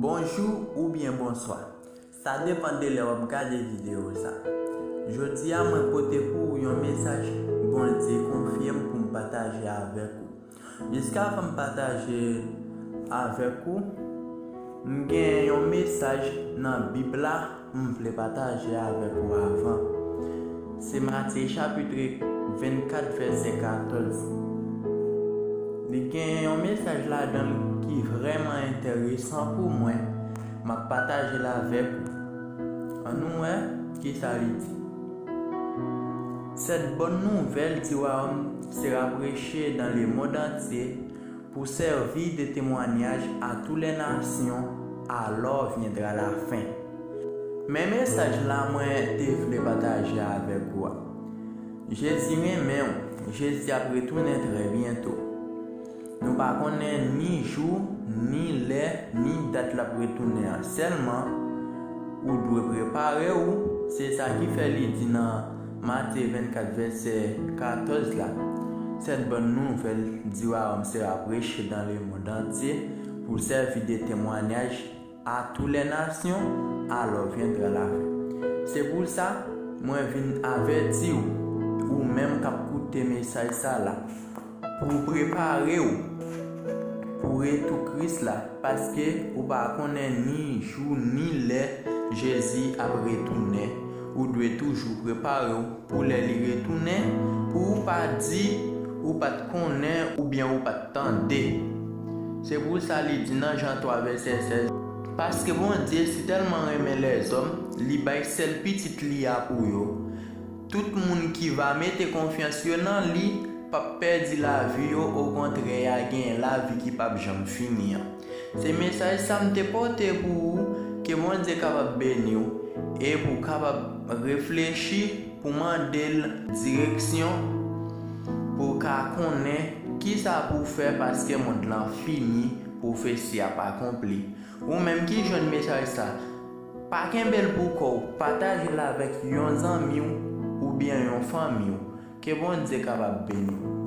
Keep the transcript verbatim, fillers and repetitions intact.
Bonjou oubyen bonswa. Sa depann de lè w ap gade videyo sa. Jodi a, mwen pote pou ou yon mesaj Bondye konfye m pou m pataje avèk ou. Jiskavan m pataje avèk ou, m gen yon mesaj nan Bib la m vle pataje avèk ou avan. Se Matye chapit vennkat, vèsè katòz. Li gen yon mesaj ladan l ki vrèman enteresan pou mwen. M ap pataje l avèk ou. Ann nou wè kisa li di. Cette bonne nouvelle du royaume sera prêchée dans le monde entier pour servir de témoignage à toutes les nations, alors viendra la fin. Men mesaj la mwen te vle pataje avèk ou a. Jezi renmen w. Jezi ap retounen trè byento. Nou pa konnen ni jou, ni lè, ni dat l ap retounen an. Sèlman, ou dwe prepare w. Se sa ki fè li di nan Matye vennkat, vèsè katòz la, Cette bonne nouvelle du royaume sera prêchée dans le monde entier pour servir de témoignage à toutes les nations, alors viendra la fin. Se pou sa, mwen vin avèti w, ou menm k ap koute mesaj sa la, pou w prepare w pou retou Kris la, paske ou pa konnen ni jou ni lè Jezi ap retounen. Ou dwe toujou prepare w pou lè li retounen, pou ou pa di ou pa t konnen oubyen ou pa t tande. Se pou sa li di nan Jan twa, vèsè sèz, Paske Bondye sitèlman renmen lèzòm, li bay sèl Pitit li a pou yo. Tout moun ki va mete konfyans yo nan li p ap pèdi lavi yo, okontrè, y a genyen lavi ki p ap janm fini an. Se mesaj sa m te pote pou ou, ke Bondye kapab beni w, e pou w kapab reflechi, pou mande l direksyon, pou w ka konnen kisa pou w fè, paske mond lan fini, pwofesi ap akonpli. Ou menm ki jwenn mesaj sa, pa kenbe l pou kò w, pataje l avèk yon zanmi w oubyen yon fanmi w. Ke Bondye kapab beni w.